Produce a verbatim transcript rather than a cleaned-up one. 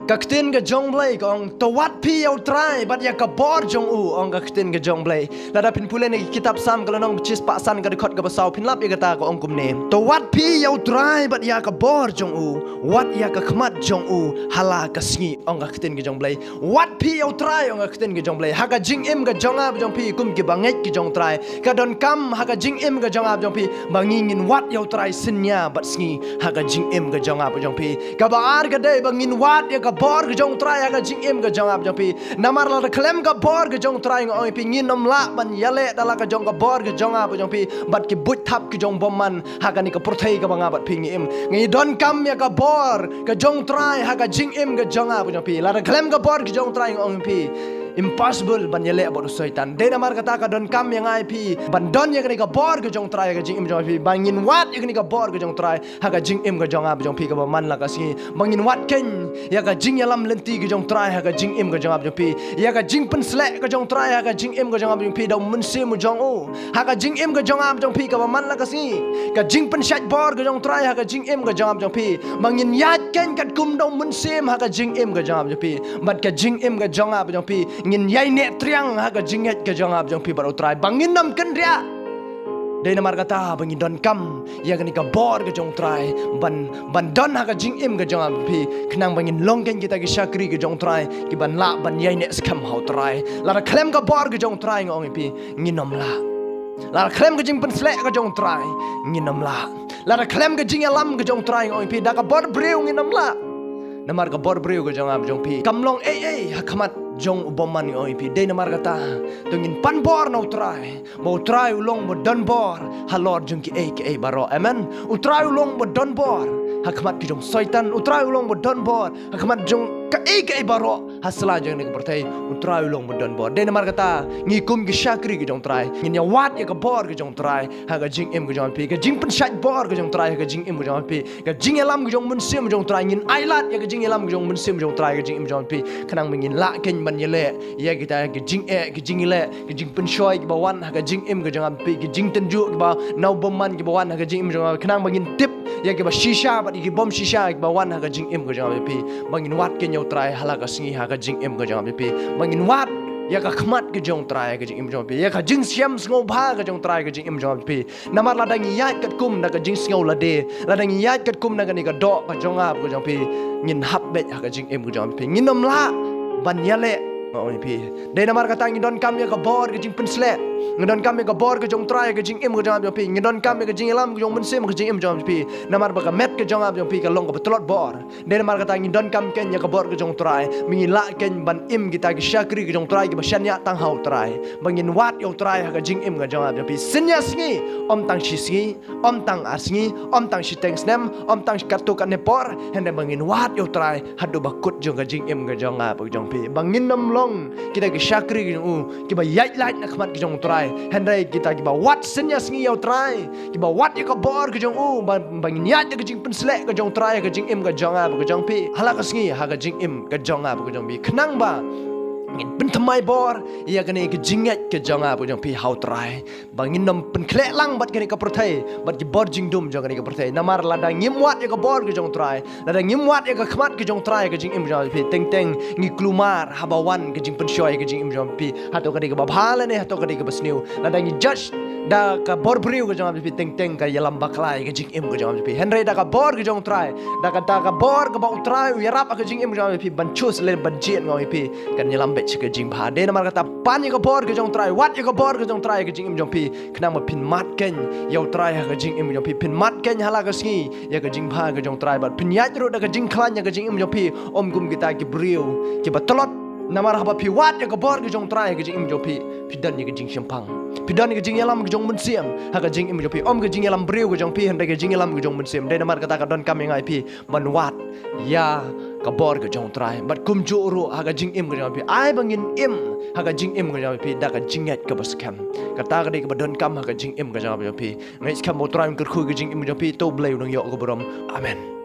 Ka ktien ka jong Blei ka ong, to wad phi ïa U Trai bad ïa ka bor jong u, ong ka ktien ka jong Blei. Lada phin pule na ki kitab Salm ka lynnong ba chispah san ka dkhot kaba saw, phin lap ïa kata, ka ong kumne: To wad phi ïa U Trai bad ïa ka bor jong u, wad ïa ka khmat jong u ha la ka sngi, ong ka ktien ka jong Blei. Wad phi ïa U Trai, ong ka ktien ka jong Blei, ha ka jingim ka jong nga bad jong phi kum ki bangeit ki jong U Trai. Ka donkam ha ka jingim ka jong nga bad jong phi ba ngi ngin wad ïa U Trai synñia bad sngi ha ka jingim ka jong nga bad jong phi. Kaba ar ka dei ba ngin wad ïa ka bor ka jong U Trai ha ka jingim ka jong nga bad jong phi. Namar lada khlem ka bor ka jong U Trai, nga ong ïa phi, ngin ym lah ban ïaleh da la ka jong ka bor ka jong nga bad jong phi bad ki buit thap ki jong u bymman ha kane ka pyrthei kaba nga bad phi ngi im. Ngi donkam ïa ka bor ka jong U Trai ha ka jingim ka jong nga bad jong phi. Lada khlem ka bor ka jong U Trai, nga ong ïa phi, impossible ban ïaleh bad u Soitan. Dei namar kata ka donkam ïa nga ïa phi ban don ïa kane ka bor ka jong U Trai ha ka jingim jong phi, ba ngin wad ïa kane ka bor ka jong U Trai ha ka jingim ka jong nga bad jong phi kaba man la ka sngi. Ba ngin wad keiñ ïa ka jingïalam lynti ka jong U Trai ha ka jingim ka jong nga bad jong phi, ïa ka jingpynsleh ka jong U Trai ha ka jingim ka jong nga bad jong phi da U Mynsiem u jong u ha ka jingim ka jong nga bad jong phi kaba man la ka sngi. Ka jingpynshait bor ka jong U Trai ha ka jingim ka jong nga bad jong phi, ba ngin ïaid keiñ katkum da U Mynsiem ha ka jingim ka jong nga bad jong phi. Bad ka jingim ka jong nga bad jong phi ngin ïai neh triang ha ka jingngeit ka jong nga bad jong phi bad U Trai, ba ngin ym kynriah. Dei namar kata ba ngi donkam ïa kane ka bor ka jong U Trai ban, ban don ha ka jingim ka jong nga bad jong phi, khnang ba ngin long keiñ kita ki shakri ka jong U Trai kiban lah ban ïai neh skhem ha U Trai. Lada khlem ka bor ka jong U Trai, nga ong ïa phi, ngin ym lah. Lada khlem ka jingpynsleh ka jong U Trai, ngin ym lah. Lada khlem ka jingïalam ka jong U Trai, nga ong ïa phi, da ka bor briew ngin ym lah. Namar ka bor briew ka jong nga bad jong phi kam long ei ei ha khmat jong u bymman, nga ong ïa phi. Dei namar kata to ngin pan bor na U Trai, ba U Trai u long ba don bor halor jong kiei kiei baroh. Amen. U Trai u long ba don bor ha khmat ka jong u Soitan. U Trai u long ba don bor ha khmat jong kaei kaei baroh ha sla jong kane ka pyrthei. U Trai u long ba don bor. Dei namar kata ngi kum ki shakri ka jong U Trai ngin ïa wad ïa ka bor ka jong U Trai ha ka jingim ka jong nga bad jong phi. Ka jingpynshait bor ka jong U Trai ha ka jingim ka jong nga bad jong phi, ka jingïalam ka jong U Mynsiem jong U Trai, ngin ailad ïa ka jingïalam ka jong U Mynsiem jong U Trai ha ka jingim jong nga bad jong phi, khnang ba ngin lah keiñ ban ïaleh ïa kita ki jingeh, ki jingïaleh, ki jingpynshoi kiba wan ha ka jingim ka jong nga bad jong phi, ki jingtynjuh kiba na u bymman kiba wan ha ka jingim ka jong nga bad jong phi, khnang ba ngin tip ïa kiba shisha bad ïa ki bym shisha kiba wan ha ka jingim ka jong nga bad jong phi. Ba ngin wad keiñ ïa U Trai ha la ka sngi ha ka jingim ka jong nga bad jong phi. Ba ngin wad ïa ka khmat ka jong U Trai ha ka jingim ka jong nga bad jong phi, ïa ka jingshem sngewbha ka jong U Trai ha ka jingim ka jong nga bad jong phi. Namar lada ngi ïaid katkum da ka jingsngew lade, lada ngi ïaid katkum da kane ka doh ka jong nga bad ka jong phi, ngin hap beit ha ka jingim ka jong phi, ngin ym lah ban ïaleh, nga ong ïa phi. Dei namar kata ngi donkam ïa ka bor ka jingpynsleh, ngi donkam ïa ka bor ka jong U Trai ha ka jingim ka jong nga bad jong phi, ngi donkam ïa ka jingïalam ka jong U Mynsiem ha ka jingim ka jong phi. Namar ba ka met ka jong nga bad jong phi ka long kaba tlot bor. Dei namar kata ngi donkam keiñ ïa ka bor ka jong U Trai, ba ngin lah keiñ ban im kita ki shakri ka jong U Trai kiba shaniah tang ha U Trai, ba ngin wad ïa U Trai ha ka jingim ka jong nga bad jong phi synñia sngi, ym tang shi sngi, ym tang ar sngi, ym tang shiteng snem, ym tang katto katne por, hynrei ba ngin wad ïa U Trai haduh ba kut jong ka jingim ka jong nga bad jong phi, ba ngin ym long kita ki shakri ka jong u kiba ïaid lait na khmat ka jong U Trai, hynrei kita kiba wad synñia sngi ïa U Trai, kiba wad ïa ka bor ka jong u, ba, ba ngin ïaid ïa ka jingpynsleh ka jong U Trai ha ka jingim ka jong nga bad ka jong phi ha la ka sngi ha ka jingim ka jong nga bad ka jong phi, khnang ba ngin pynthymmai bor ïa kane ka jingngeit ka jong nga bad ka jong phi ha U Trai, ba ngin ym pynkhleh lang bad kane ka pyrthei bad ki bor jingdum jong kane ka pyrthei. Namar lada ngim wad ïa ka bor ka jong U Trai, lada ngim wad ïa ka khmat ka jong U Trai ha ka jingim jong phi, teng teng ngi kulmar haba wan ka jingpynshoi ha ka jingim jong phi, hato ka dei kaba bha lane hato ka dei kaba sniew. Lada ngi judge da ka bor briew ka jong phi, teng teng ka ïalam bakla ïa ka jingim ka jong phi. Hynrei da ka bor ka jong U Trai, da ka, da ka bor kaba U Trai u ïarap ha ka jingim jong phi ban choose lane ban jied, nga ong ïa phi, kan ïalam beit sha ka jingbha. Dei namar kata pan ïa ka bor ka jong U Trai, wad ïa ka bor ka jong U Trai ha ka jingim jong phi, khnang ba phin mad keiñ ïa U Trai ha ka jingim jong phi, phin mad keiñ ha la ka sngi ïa ka jingbha ka jong U Trai, bad phin ïaid ruh da ka jingkhlaiñ ha ka jingim jong phi, ym kum kita ki briew kiba tlot. Namar haba phi wad ïa ka bor ka jong U Trai ha ka jingim jong phi, phi don ïa ka jingshemphang, phi don ïa ka jingïalam ka jong U Mynsiem ha ka jingim jong phi, ym ka jingïalam briew ka jong phi, hynrei ka jingïalam ka jong U Mynsiem. Dei namar kata ka donkam ïa nga ïa phi ban wad ïa ka bor ka jong U Trai, bad kumjuh ruh ha ka jingim ka jong phi, ai ba ngin im ha ka jingim ka jong phi da ka jingngeit kaba skhem. Kata ka dei kaba donkam ha ka jingim ka jong phi. Ngeit skhem ba U Trai un kyrkhu ïa ka jingim ka jong phi. To U Blei un nang ïoh ka burom. Amen.